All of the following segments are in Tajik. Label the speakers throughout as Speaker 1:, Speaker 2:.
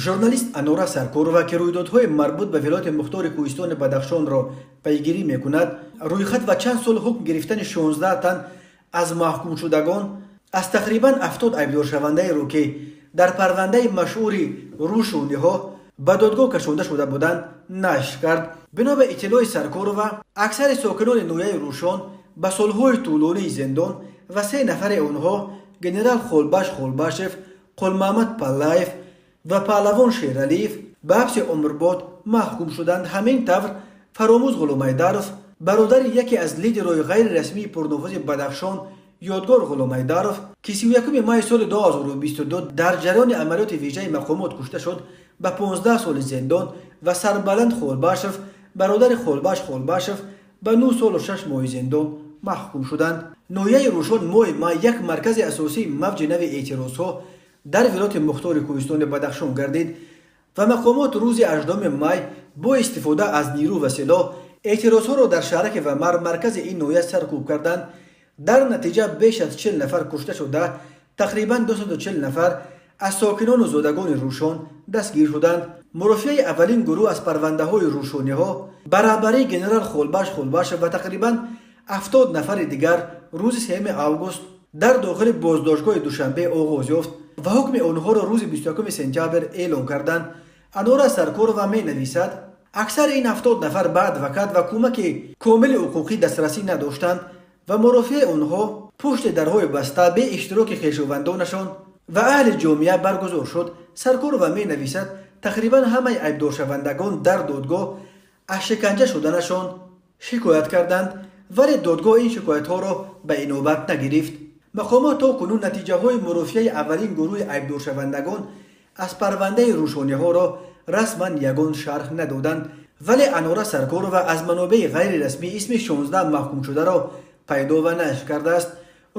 Speaker 1: Журналист Анора Саркорова, ки рӯйдодҳои марбут ба вилояти мухтори кӯҳистони Бадахшонро пайгирӣ мекунад, рӯйхат ва чанд сол ҳукм гирифтани 16 тан аз маҳкумшудагон аз тақрибан 70 айбдоршавандаеро, ки дар парвандаи машҳури рӯшониҳо ба додгоҳ кашонда шуда буданд, нашр кард. Бино ба иттилои Саркорова, аксари сокинони ноҳияи Рӯшон ба солҳои тӯлонии зиндон ва се нафари онҳо, генерал Холбаш Холбашев, Қулмаҳмад Паллаев ва Паҳлавон Шералиев, ба ҳабси умрбод маҳкум шуданд. Ҳамин тавр, Фаромӯз Ғуломайдаров, бародари яке аз лидерҳои ғайрирасмии пурнуфузи Бадахшон Ёдгор Ғуломайдаров, ки 31 майи соли 2022 дар ҷараёни амалиёти вижаи мақомот кушта шуд, ба 15 соли зиндон ва Сарбаланд Холбашев, бародари Холбаш Холбашев, ба 9 солу 6 моҳи зиндон маҳкум шуданд. Ноҳияи Рӯшон моҳи май як маркази асосии мавҷи нави эътирозҳо дар вилояти мухтори кӯҳистони Бадахшон гардид ва мақомот рӯзи 8 май бо истифода аз нирӯ ва силоҳ эътирозҳоро дар шаҳраки Вамар, маркази ин ноҳия, саркӯб карданд. Дар натиҷа беш аз 40 нафар кушта шуда, тақрибан 240 нафар аз сокинону зодагони Рӯшон дастгир шуданд. Мурофиаи аввалин гурӯҳ аз парвандаҳои рӯшониҳо ба раҳбарии генерал Холбаш Холбашев ва тақрибан 70 нафари дигар рӯзи 3 август дар дохили боздоштгоҳи Душанбе оғоз ёфт ва ҳукми онҳоро рӯзи 21 сентябр эълон карданд. Анора Саркорова менависад, аксари ин 70 нафар ба адвокат ва кӯмаки комили ҳуқуқӣ дастрасӣ надоштанд ва мурофиаи онҳо пушти дарҳои баста, бе иштироки хешовандонашон ва аҳли ҷомеа баргузор шуд. Саркорова менависад, тақрибан ҳамаи айбдоршавандагон дар додгоҳ аз шиканҷа шуданашон шикоят карданд, вале додгоҳ ин шикоятҳоро ба инобат нагирифт. Мақомот то кунун натиҷаҳои мурофиаи аввалин гурӯҳи айбдоршавандагон аз парвандаи рӯшониҳоро расман ягон шарҳ надоданд, вале Анора Саркорова аз манобеи ғайрирасмӣ исми 16 маҳкумшударо пайдо ва нашр кардааст.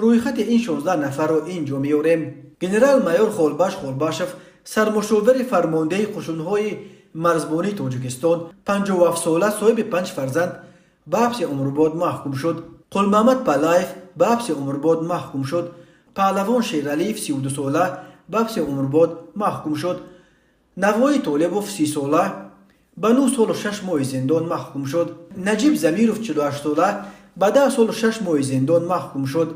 Speaker 1: Рӯйхати ин 16 нафарро ин ҷо меорем. Генерал-майор Холбаш Холбашев, сармушовири фармондеҳи қушунҳои марзбонии Тоҷикистон, 57 сола, соҳиби панҷ фарзанд, ба ҳабси умрбод маҳкум шуд. Қулмаҳмад Паллаев ба ҳабси умрбод маҳкум шуд. Паҳлавон Шералиев, 32 сола, ба ҳабси умрбод маҳкум шуд. Навои Толибов, 30 сола, ба 9 солу 6 моҳи зиндон маҳкум шуд. Наҷиб Замиров, 48 сола, ба 10 солу 6 моҳи зиндон маҳкум шуд.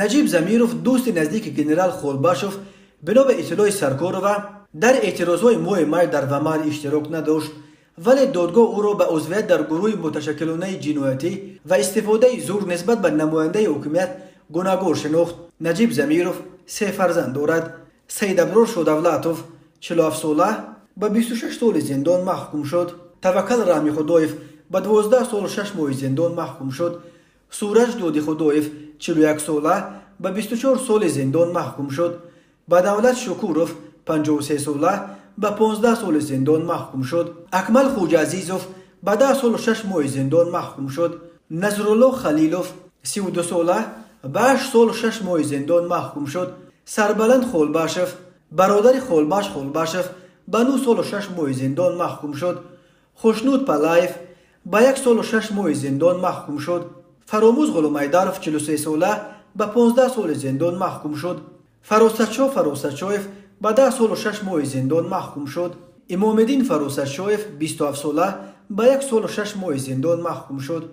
Speaker 1: Наҷиб Замиров, дӯсти наздики генерал Холбашов, бино ба иттилои Саркорова, дар эътирозҳои моҳи май дар Вамар иштирок надошт, вале додгоҳ ӯро ба узвият дар гурӯҳи муташаккилонаи ҷиноятӣ ва истифодаи зур нисбат ба намояндаи ҳукумият гунаҳгор шинохт. Наҷиб Замиров се фарзанд дорад. Саидаброр Шодавлатов, 47 сола, ба 26 соли зиндон маҳкум шуд. Таваккал Раҳмихудоев ба 12 солу 6 моҳи зиндон маҳкум шуд. Сураҷ Додихудоев, 41 сола, ба 24 соли зиндон маҳкум шуд. Бадавлат Шукуров, 53 сола, ба 15 соли зиндон маҳкум шуд. Акмал Хуҷаазизов ба 10 солу 6 моҳи зиндон маҳкум шуд. Назрулло Халилов, 32 сола, ба 8 солу 6 моҳи зиндон маҳкум шуд. Сарбаланд Холбашев, бародари Холбаш Холбашев, ба 9 солу 6 моҳи зиндон маҳкум шуд. Хушнуд Палаев ба 1 солу 6 моҳи зиндон маҳкум шуд. Фаромӯз Ғуломайдаров, 43 сола, ба 15 соли зиндон маҳкум шуд. Фаросатшоҳ Фаросатшоев ба 10 солу 6 моҳи зиндон маҳкум шуд. Имомиддин Фаросатшоев, 27 сола, ба 1 солу 6 моҳи зиндон маҳкум шуд.